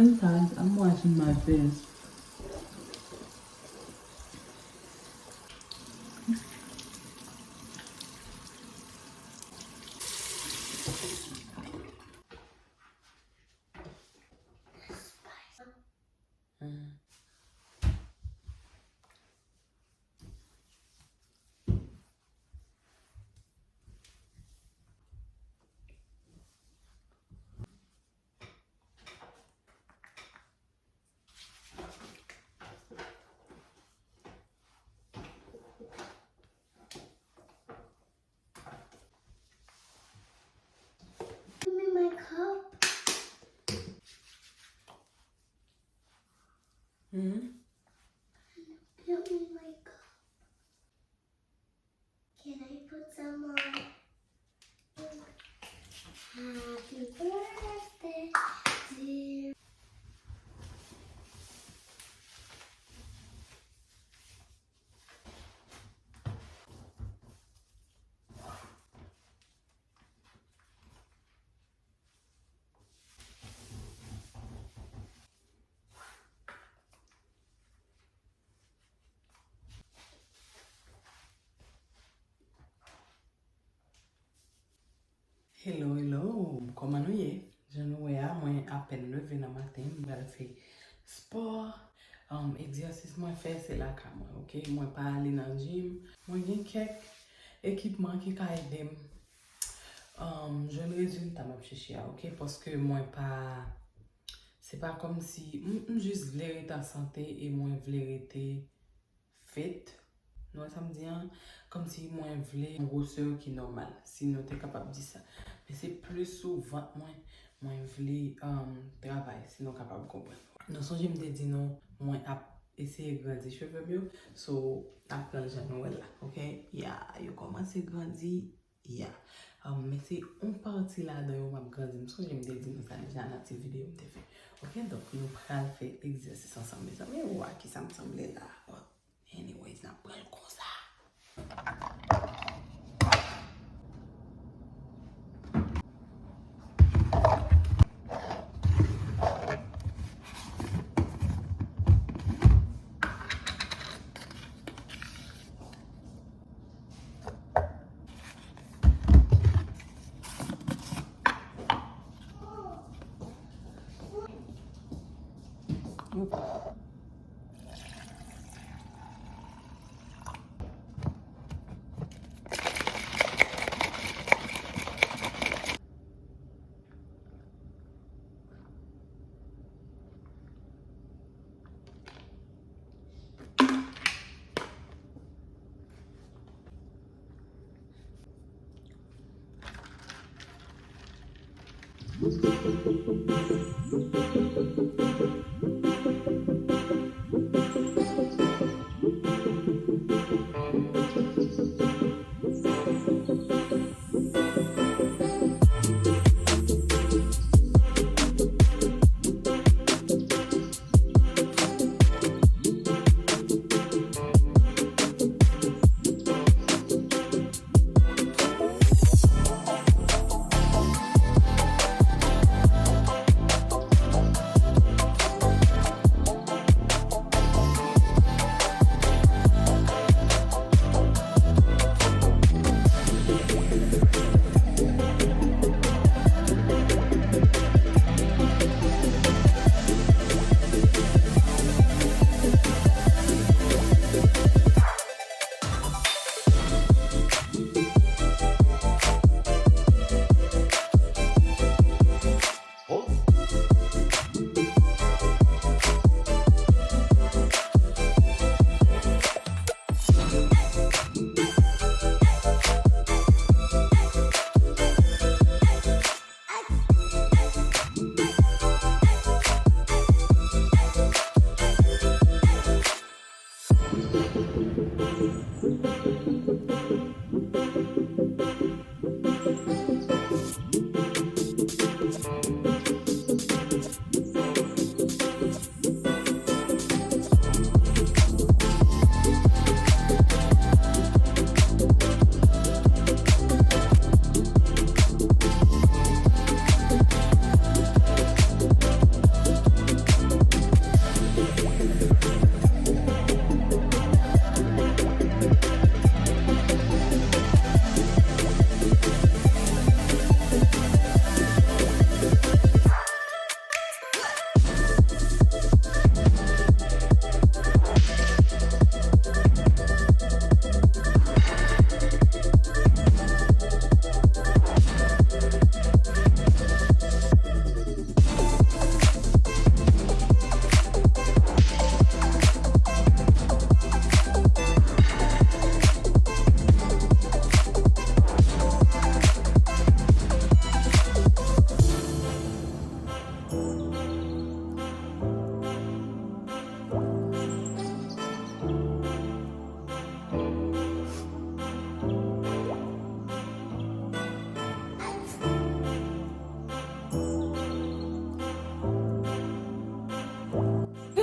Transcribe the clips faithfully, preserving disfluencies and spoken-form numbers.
Sometimes I'm washing my face. Give me my cup. Hmm? Give me my cup. Can I put some on? Happy birthday, dear. Hello, hello, kòman nou ye? Jan nou wè a, mwen apèn leve nan maten, m pral fè spò. Um, egzèsis mwen fè, se lakay mwen, oke? Mwen pa ale nan gym. Mwen gen kèk ekipman ki ka ede m, um, jwenn rezilta m ap chèche a, oke? Paske mwen pa, se pa kòmsi, m, m jis vle rete an sante e mwen vle rete fit. Nou wè sa m di an? Kòmsi mwen vle yon gwosè ki nòmal, si nou te kapab di sa. Men se plis sou vant mwen, mwen vle, um, travay, si nou kapab konprann. Nou sonje m te di nou, mwen ap eseye grandi cheve m yo, so, n ap pran l jan nou wè l la, oke? Ya, yo kòmanse grandi, ya. Um, men se yon pati ladan yo m ap grandi. M sonje m te di nou sa deja nan ti videyo m te fè. Oke, donk nou pral fè egzèsis ansanm, mezanmi. Wa, kisa m sanble la? Anyways, n ap pran l konsa.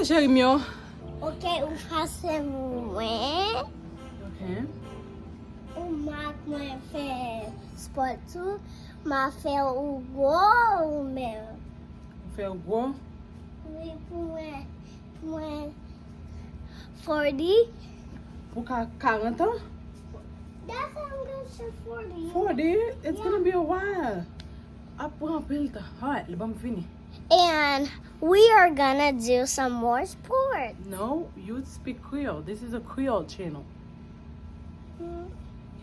Cheri m yo. Ok, ou fase mwen. Ok. Ou mak mwen fè spò tou. Ma fè ou gwo ou menm. Fè w gwo. Wi, pou mwen, pou mwen forty. Pou ka karant an. That's how I'm gonna say forty. Forty? It's gonna be a while. Ap pran anpil tan. Alright, li ban m fini. And we are gonna do some more sports. No, you speak Creole. This is a Creole channel. Mm.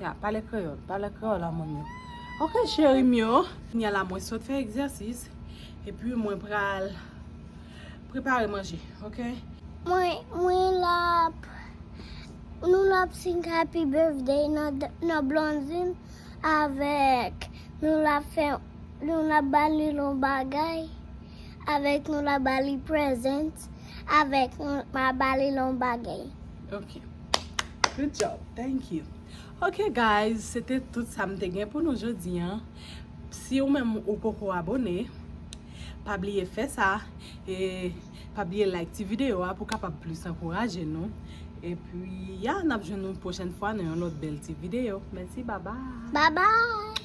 Ya, pale kreyòl. Pale kreyòl a moun yo. Ok, cheri m yo. Kounye a la, mwen sot fè egzèsis. Epi mwen pral prepare manje, ok? Mwen, mwen l ap, nou l ap sing happy birthday nan, nan Blondine avèk nou l ap fè, nou l ap ba li yon bagay, avèk nou l ap ba li present, avèk nou m ap ba li yon bagay. Ok. Good job. Thank you. Ok, guys, se te tout sa m te gen pou nou jodi an. Si ou menm ou poko abone, pa bliye fè sa. E pa bliye like ti videyo a pou kapab plis ankouraje nou. Epi, ya, n ap jwenn nou pwochèn fwa nan yon lòt bèl ti videyo. Mèsi, babay. Bye bye.